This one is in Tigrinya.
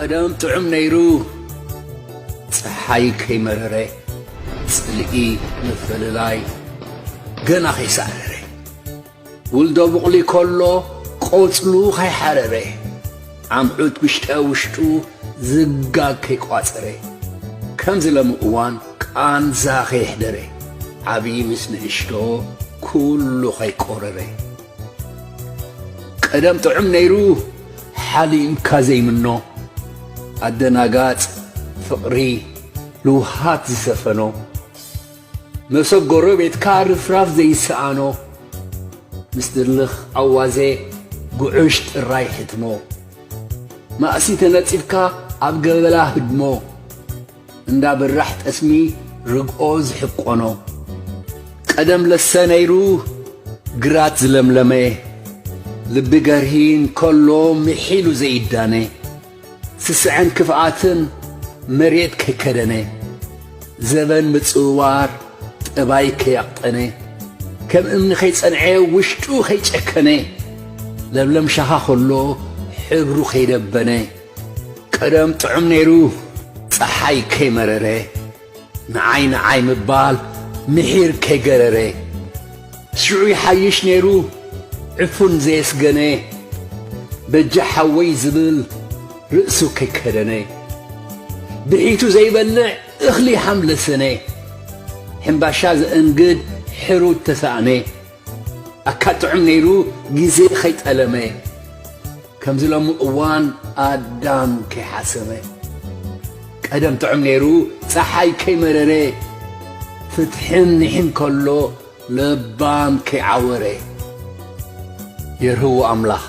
ቀደም ጥዑም ነይሩ፣ ጸሓይ ከይመረረ፣ ጽልኢ ምፍልላይ ገና ከይሳዕረረ፣ ውልዶ ቡቕሊ ከሎ ቆጽሉ ከይሓረረ፣ ዓምዑት ውሽጠ ውሽጡ ዝጋግ ከይቋጸረ፣ ከምዚ ለሚ እዋን ቃንዛ ከየሕደረ፣ ዓብዪ ምስ ንእሽቶ ኩሉ ከይቆረረ። ቀደም ጥዑም ነይሩ፣ ሓሊምካ ዘይምኖ፣ ኣደናጋጽ ፍቕሪ ልውሃት ዝሰፈኖ፣ መሶብ ጎረቤትካ ርፍራፍ ዘይሰኣኖ፣ ምስ ድርልኽ ኣዋዜ ጉዕሽ ጥራይ ሕትሞ፣ ማእሲ ተነጺፍካ ኣብ ገበላ ህድሞ፣ እንዳ ብራሕ ጠስሚ ርግኦ ዝሕቆኖ። ቀደም ለሰ ነይሩ ግራት ዝለምለመ፣ ልቢ ገርሂ እንከሎ ምሒሉ ዘይዳነ፣ ስስዐን ክፍኣትን መሬት ከይከደነ፣ ዘበን ምጽውዋር ጠባይ ከያቕጠነ፣ ከም እምኒ ከይጸንዐ ውሽጡ ከይጨከነ፣ ለምለም ሻኻ ከሎ ሕብሩ ከይደበነ። ቀደም ጥዑም ነይሩ ጸሓይ ከይመረረ፣ ንዓይ ንዓይ ምባል ምሒር ከይገረረ። ሽዑ ይሓይሽ ነይሩ ዕፉን ዘየስገነ፣ በጃ ሓወይ ዝብል ርእሱ ከይከደነ። ብሒቱ ዘይበልዕ እኽሊ ሓምለሰነ፣ ሕምባሻ ዘእንግድ ሕሩድ ተሳእነ። ኣካ ጥዑም ነይሩ ግዜ ከይጠለመ፣ ከምዚ ሎሚ እዋን ኣዳም ከይሓሰመ። ቀደም ጥዑም ነይሩ ጸሓይ ከይመረረ፣ ፍትሕን ኒሕን ከሎ ለባም ከይዓወረ። የርህዎ ኣምላኽ